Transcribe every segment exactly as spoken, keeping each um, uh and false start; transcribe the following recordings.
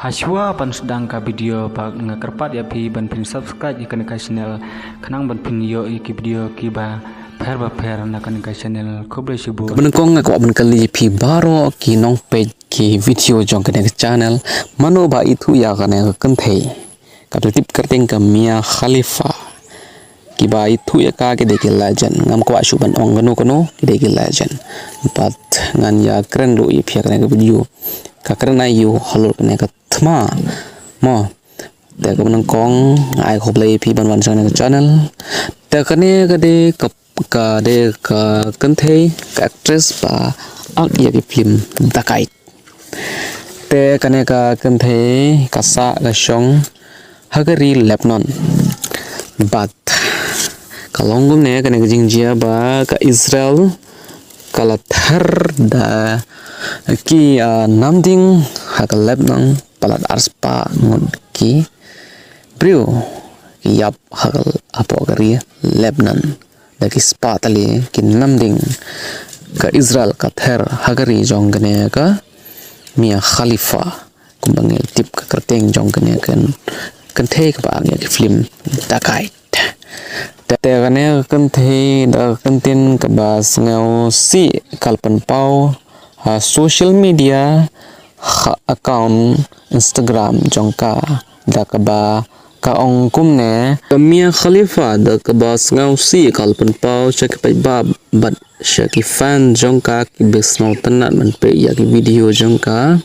Hashwa ban sdang ka video ba nga kyrpad ïa phi ban phin subscribe ïa kane ka channel khnang ban phin ïoh ïa ki video kiba pher ba pher na kane ka channel. Khublei shibun. Kaba nyngkong nga kwah ban kylli ïa phi baroh ki nongpeit ki video jong kane ka channel, mano ba ithuh ïa kane ka kynthei kaba tip kyrteng ka Mia Khalifa, kiba ithuh ïa ka ki dei ki legend. Ngam kwah shuh ban ong kano kano, ki dei ki legend. Bad ngan ïa kren ruh ïa phi ïa kane ka video, ka kren aïu halor kane ka thma. Mo, te kaba nyngkong nga ai khublei ïa phi ban wan sha kane ka channel. Te kane ka dei ka, ka dei ka kynthei, ka actress ba ak ïa ki film Dakaid. Te kane ka kynthei ka sah ka shong ha ka ri Lebanon. Bad ka long kumne kane ka jingjia ba ka Israel ka la ther da ki, ah, namding ha ka Lebanon palat arspah ngut ki briew ki ïap ha ka, hapoh ka ri Lebanon da ki spah tylli ki namding. Ka Israel ka ther ha ka ri jong kane ka Mia Khalifa, kumba ngi tip ka kyrteng jong kane ka kynthei kaba ak ïa ki film Dakaid. Te, te kane ka kynthei da ka kyntien kaba sngewsih ka la pynpaw ha social media, ha account Instagram jong ka, da kaba ka ong kumne: Ka Mia Khalifa da kaba sngewsih ka la pynpaw sha ki paidbah bad sha ki fan jong ka kiba sngewtynnat ban peit ïa ki video jong ka,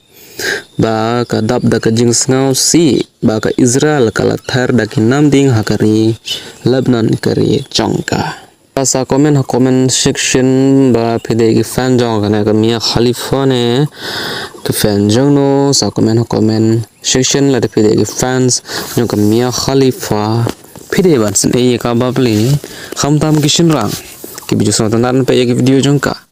ba ka dap da ka jingsngewsih ba ka Israel ka la ther da ki namding ha ka ri Lebanon, ka ri jong ka. Sa comment ha comment section ba phi dei ki fan jong kane ka Mia Khalifa ne ki fan jong no, sa comment ha comment section. Lada phi dei ki fans jong ka Mia Khalifa, phi dei ban sngewsih ïa ka bapli, khamtam ki shynrang kiba ju sngewtynnat ban peit ïa ki video jong ka.